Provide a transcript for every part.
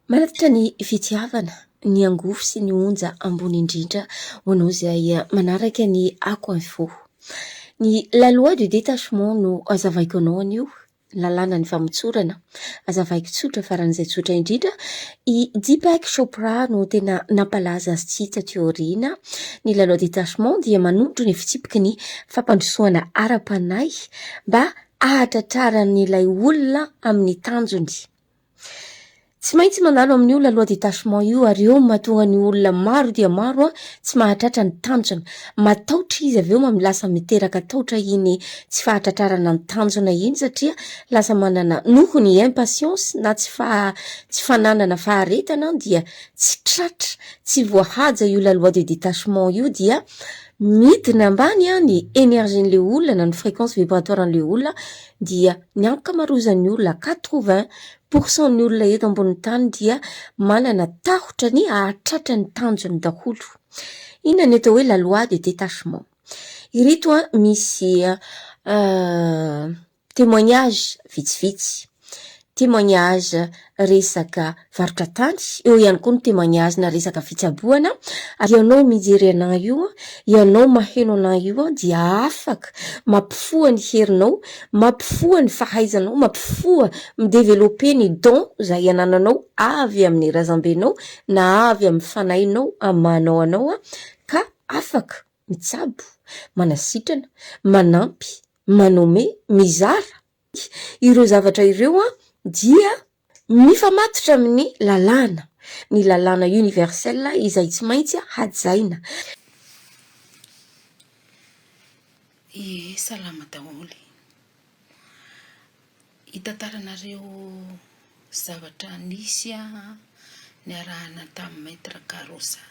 Manatitra ny fitiavana, ny angovo sy ny onja ambony indrindra ho anao izay manaraka ny Ako Info. Ny la loi du détachement no hazavaiko anao anio, lalànan'ny famotsorana. Hazavaiko tsotra faran'izay tsotra indrindra, i Deepak Chopra no tena nampalaza azy ity taty aoriana. Ny la loi détachement dia manondro ny fitsipiky ny fampandrosoana ara-panahy mba hahatratraran'ilay olona amin'ny tanjony. Tsy maintsy mandalo amin'io la loi détachement io ary eo no mahatonga ny olona maro dia maro tsy mahatratra ny tanjona. Mataotra izy avy eo lasa miteraka taotra iny tsy fahatratrarana ny tanjona iny satria lasa manana noho ny impatience na tsy faha- tsy fananana faharetana dia tsy tratra, tsy voahaja io la loi de détachement io dia midina ambany ny énergie-n'le olona na ny fréquence vibratoire an'le olona dia ny ankamarozan'ny olona 80 pourcent ny olona eto ambonin'ny tany dia manana tahotra ny hahatratra ny tanjony daholo. Inona ny atao hoe la loi de détachement? Ireto misy témoignage vitsivitsy. Témoignage resaka varotra tany, eo ihany koa ny témoignage na resaka fitsaboana. Ary ianao mijery anah io, ianao maheno anah io dia afaka mampifoha ny herinao, mampifoha ny fahaizanao, mampifoha mi-developper ny don izay anananao avy amin'ny razambenao na avy amin'ny fanahinao amin'ny maha anao anao ka afaka mitsabo, manasitrana, manampy, manome, mizara. Ireo zavatra ireo dia mifamatotra amin'ny lalàna, ny lalàna universel izay tsy maintsy hajaina. Ie, salama daholo. Hitantaranareo zavatra nisy niarahana tamin'i Maître Karosa.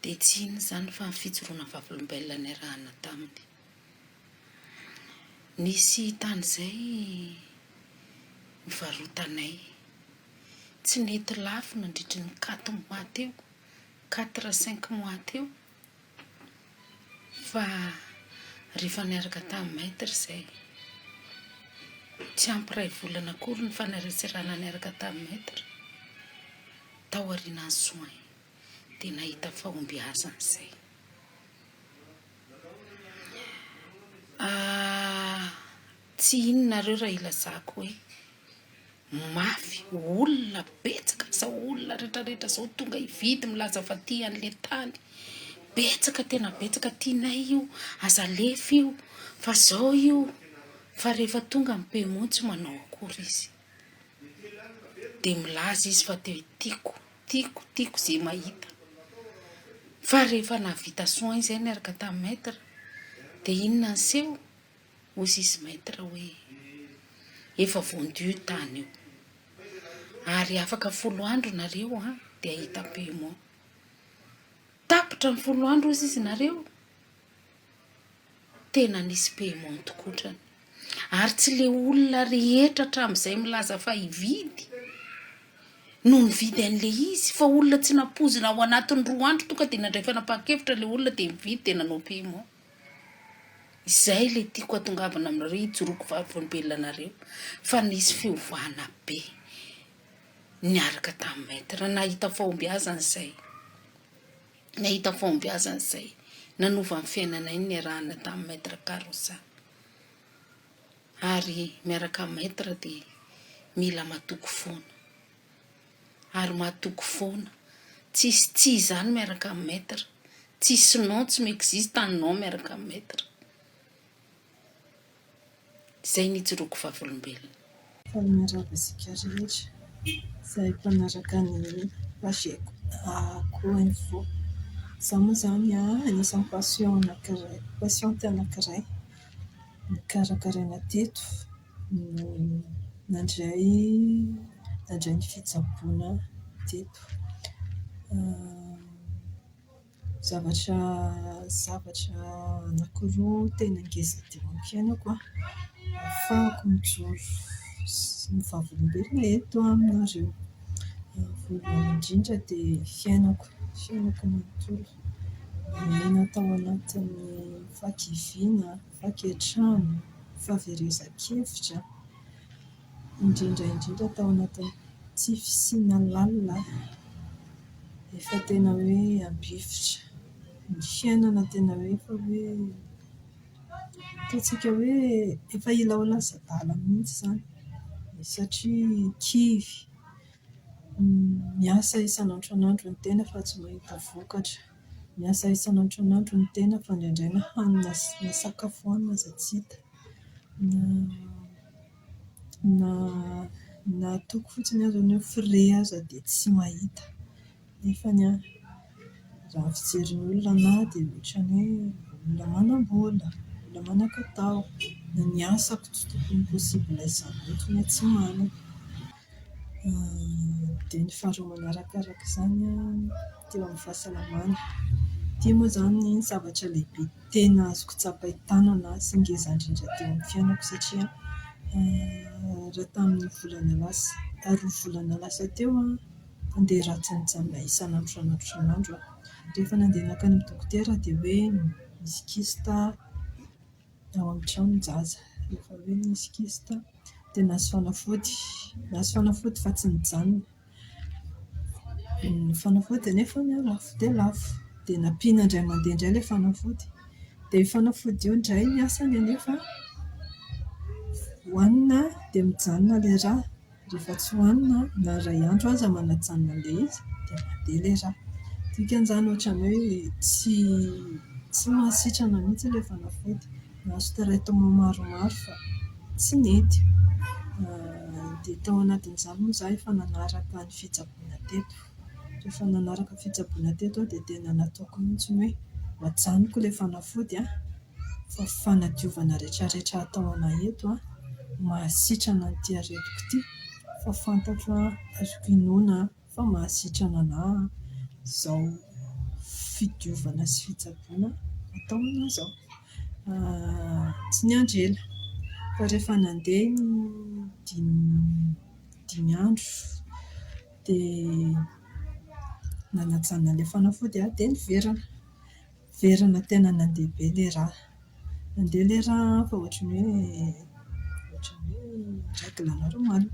Dia tsy inona izany fa ny fijoroana vavolombelona niarahana taminy. Nisy tany izay nivarotanay. Tsy nety lafo nandritry ny quatre mois teo, quatre cinq mois teo. Fa rehefa niaraka tamin'i Maître izay, tsy ampy iray volana akory ny fanaratsirana niaraka tamin'i Maître, tao aorianan'ny soins dia nahita fahombiazana izay. Tsy inona nareo raha ilazako hoe mafy, olona betsaka zao olona retraretra zao tonga hividy milaza fa tia an'le tany, betsaka tena betsaka tianay io, aza alefa io, fa zao io, fa rehefa tonga ny paiement tsy manao akory izy, de milaza izy fa te tiako. Tiako, tiako ze mahita. Fa rehefa nahavita soin zay niaraka tamin'ny maître de inona niseho? Hozy izy maître hoe efa vendu io tany io ary afaka folo andro nareo an de hahita paiement. Tapitra ny folo andro hozy izy nareo. Tena nisy paiement tokotrany. Ary tsy le olona rehetra hatramin'izay milaza fa hividy no nividy an'le izy fa olona tsy nampoizina ao anatin'ny roa andro tonga dia nandray fanapahan-kevitra le olona dia nividy dia nanao paiement. Izay le tiako hatongavana aminareo hijoroako vavolombelona anareo fa nisy fiovana be niaraka tamin'ny maître nahita fahombiazana izay. Nahita fahombiazana izay nanova ny fiainanay ny niarahana tamin'i Maître Karosa. Ary miaraka amin'ny Maître dia mila matoky foana. Ary matoky foana. Tsisy tsia izany miaraka amin'ny Maître. Tsisy non tsy mi-existe ny non miaraka amin'ny Maître. Izay ny ijoroako vavolombelona. Faly miarahaba antsika rehetra izay mpanaraka ny page Akoho Info. Izaho moa izany anisan'ny patient anankiray, patiente anankiray nokarakaraina teto no nandray nandray ny fitsaboana teto. Zavatra zavatra anankiroa tena ngeza teo amin'ny fiainako an, ahafahako mijoro sy vavolombelona eto aminareo. Voalohany indrindra dia ny fiainako, ny fiainako manontolo. Niaina tao anatin'ny fahakiviana, fahaketrahana, fahaverezan-kevitra, indrindra indrindra tao anatin'ny. Tsy fisiana lalina, efa tena hoe ambivitra. Ny fiainana tena hoe efa hoe ataontsika hoe efa hila ho lasa adala mihitsy izany satria kivy. Miasa isan'andro isan'andro ny tena fa tsy mahita vokatra. Miasa isan'andro isan'andro ny tena fa indraindray na hanina na sakafo hohanina aza tsy hita. Na na ataoko fotsiny aza ny hoe frais aza dia tsy mahita. Nefa an, raha ny fijerin'ny olona anahy dia ohatran'ny hoe olona manam-bola, olona manan-katao. Na ny asako tsy tokony possible izany mihitsy hoe tsy manana. Dia ny faharoa manarakaraka izany an, teo amin'ny fahasalamana. Ity moa izany ny zavatra lehibe tena azoko tsapain-tanana sy ngeza indrindra teo amin'ny fiainako satria raha tamin'ny volana lasa, roa volana lasa teo aho, nandeha rà tsy nijanona isan'andro isan'andro isan'andro aho. Rehefa nandeha nankany amin'ny dokotera dia hoe misy kyste ao amin'ny tranon-jaza. Rehefa hoe nisy kyste dia nahazo fanafody. Nahazo fanafody fa tsy nijanona. Ny fanafody anefa lafo dia lafo. Dia nampiana indray mandeha indray ilay fanafody. Dia io fanafody io indray ny asany anefa hohanina dia mijanona ilay rà. Rehefa tsy hohanina na iray andro aza manajanona an'ilay izy dia mandeha ilay rà. Dikan'izany ohatran'ny hoe tsy tsy mahasitrana mihitsy ilay fanafody. Nahazo traitement maromaro fa tsy nety. Dia tao anatin'izany moa izaho efa nanaraka ny fitsaboana teto. Rehefa nanaraka fitsaboana teto aho dia tena nataoko mihitsy ny hoe ho ajanoko ilay fanafody an, fa fanadiovana rehetrarehetra atao anà eto an, mahasitrana an'ity aretiko ity fa fantatro an, azoko inoana fa mahasitrana anà izao fidiovana sy fitsaboana atao anà izao. Tsy niandry ela fa rehefa nandeha ny dimy dimy andro dia nanajanona ilay fanafody aho dia niverina. Niverina tena nandeha be ilay rà. Nandeha ilay rà fa ohatran'ny hoe ohatran'ny hoe règle normale.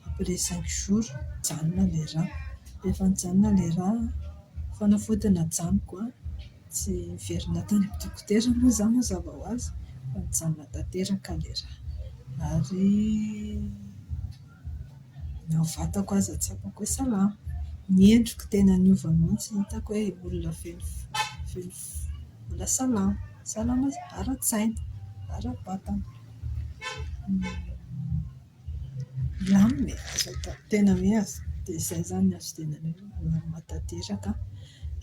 Après cinq jours, nijanona ilay rà. Rehefa nijanona ilay rà, fanafody najanoko an, tsy niverina tany amin'ny dokotera moa izaho mazava ho azy fa nijanona tanteraka ilay rà. Ary na ny vatako aza tsapako hoe salama. Ny endriko tena niova mihitsy, hitako hoe olona feno feno olona salama, salama ara-tsaina, ara-batana. Milamina e, azo atao, tena hoe azo, dia izay izany no azo tenenina hoe milamina tanteraka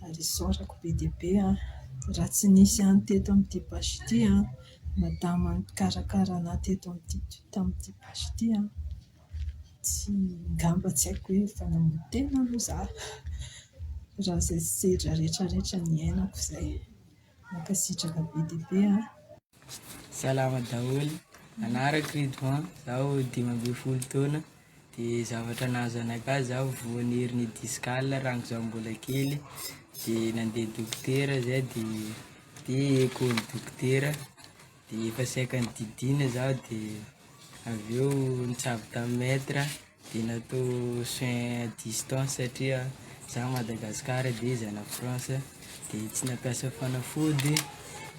ary isaorako be dia be an, raha tsy nisy an'i teto amin'ity page ity an, madama nikarakara anà teto amin'ity tamin'ity page ity an, tsy, angamba tsy haiko hoe efa namono tena aloha izaho raha izay sedra rehetra rehetra niainako izay. Mankasitraka be dia be an. Salama daholo, anarako Ridwan, zaho 15 taona, de zavatra nahazo anakahy zaho voan'ny hernie discale rango zaho mbola kely, de nandeha dokotera zay de de echo ny dokotera de efa saika nodidiana zaho de avy eo nitsabo tamin'ny maître de natao soins à distance satria za Madagascar de izy any France de tsy nampiasa fanafody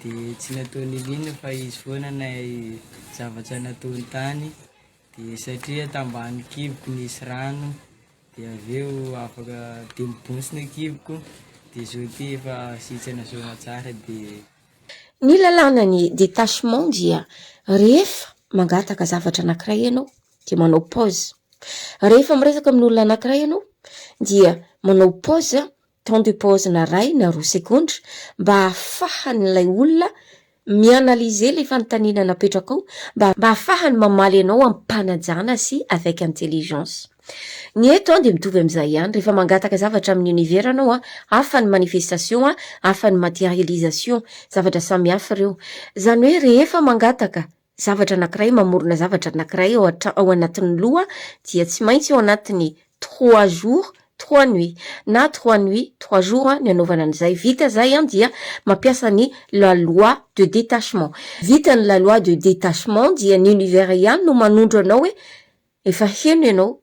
de tsy natao n'inon'inona fa izy foana nahay zavatra nataony tany de satria tambany kiboko nisy rano de avy eo afaka de mibontsina kiboko de zao ty efa sitrana soamatsara de. Ny lalànan'ny détachement dia rehefa mangataka zavatra anankiray ianao dia manao pause. Rehefa miresaka amin'olona anankiray ianao dia manao pause, temps de pause na iray na roa segondra mba hahafahan'ilay olona mi-analyser ilay fanontaniana napetrakao mba hahafahany mamaly anao am-panajana sy avec intelligence. Ny eto an dia mitovy amin'izay ihany, rehefa mangataka zavatra amin'ny univers ianao an, hafa ny manifestation an, hafa ny materialisation, zavatra samy hafa ireo. Izany hoe rehefa mangataka zavatra anankiray, mamorona zavatra anankiray ao an-tra- ao anatin'ny loha dia tsy maintsy ao anatin'ny trois jours, trois nuits, na trois nuits, trois jours ny anaovana an'izay. Vita izay an dia mampiasa ny la loi de détachement. Vita ny la loi de détachement dia ny univers ihany no manondro anao hoe Efa heno ianao.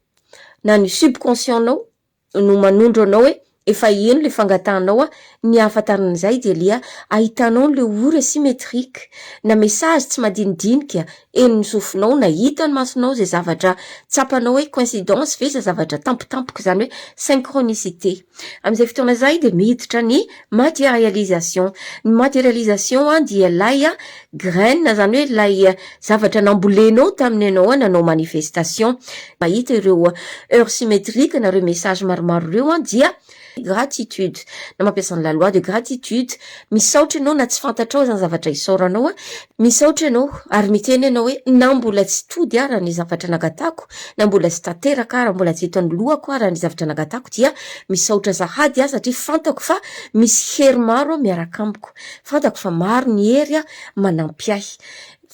na ny subconscient-nao no manondro anao hoe efa heno le fangatahanao a, ny ahafantarana an'izay dia le ahitanao an'le ora symétrique na message tsy madinidinika henon'ny sofinao na hitan'ny masonao izay zavatra tsapanao hoe coïncidence ve sa zavatra tampotampoka izany hoe synchronicité. Amin'izay fotoana izay dia miditra ny matérialisation. Ny matérialisation dia ilay graine izany hoe ilay zavatra nambolenao tamin'ny ianao nanao manifestation. Mahita ireo heures symétriques na ireo message maromaro ireo dia gratitude na mampiasa ny la loi de gratitude. Misaotra ianao na tsy fantatrao izany zavatra isaoranao, misaotra ianao ary miteny ianao hoe na mbola tsy tody ara ny zavatra nangatahako, na mbola tsy tanteraka ara, mbola tsy eto anoloako ara ny zavatra nangatahako dia misaotra sahady aho satria fantako fa misy hery maro miaraka amiko, fantako fa maro ny hery manampy ahy.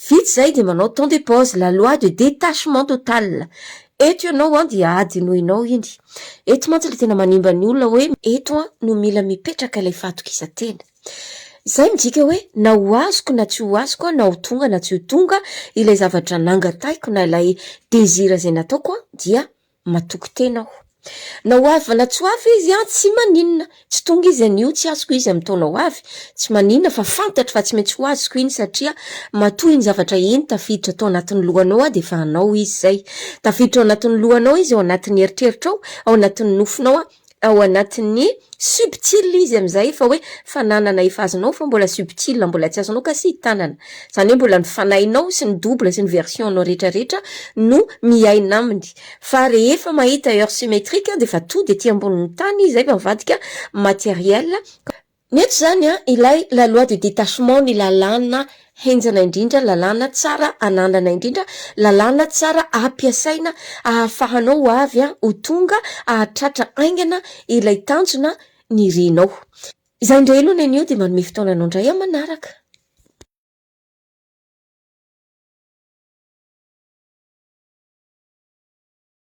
Vita izay dia manao temps de pause, la loi de détachement total. Eto ianao dia adinoinao iny. Eto mantsy ilay tena manimba ny olona hoe eto no mila mipetraka ilay fahatokisan-tena. Izay midika hoe na ho azoko na tsy ho azoko, na ho tonga na tsy ho tonga ilay zavatra nangatahiko na ilay désir izay nataoko dia matoky tena aho. Na ho avy na tsy ho avy izy an, tsy maninona. Tsy tonga izy anio, tsy azoko izy amin'ny taona ho avy, tsy maninona fa fantatro fa tsy maintsy ho azoko iny satria matoa iny zavatra iny tafiditra tao anatin'ny lohanao an dia efa anao izy izay. Tafiditra ao anatin'ny lohanao izy, ao anatin'ny eritreritrao, ao anatin'ny nofinao an, ao anatin'ny subtil izy amin'izay efa hoe fananana efa azonao fa mbola subtil mbola tsy azonao kasihin-tanana. Izany hoe mbola ny fanahinao sy ny double sy ny version-nao rehetrarehetra no miaina aminy. Fa rehefa mahita heure symétrique dia efa tody aty ambonin'ny tany izy zay vao mivadika matériel. Ny eto izany an, ilay la loi de détachement ny lalàna henjana indrindra, lalàna tsara ananana indrindra, lalàna tsara ampiasaina ahafahanao ho avy ho tonga hahatratra haingana ilay tanjona nirinao. Izay indray aloha ny anio dia manome fotoana anao indray amin'ny manaraka.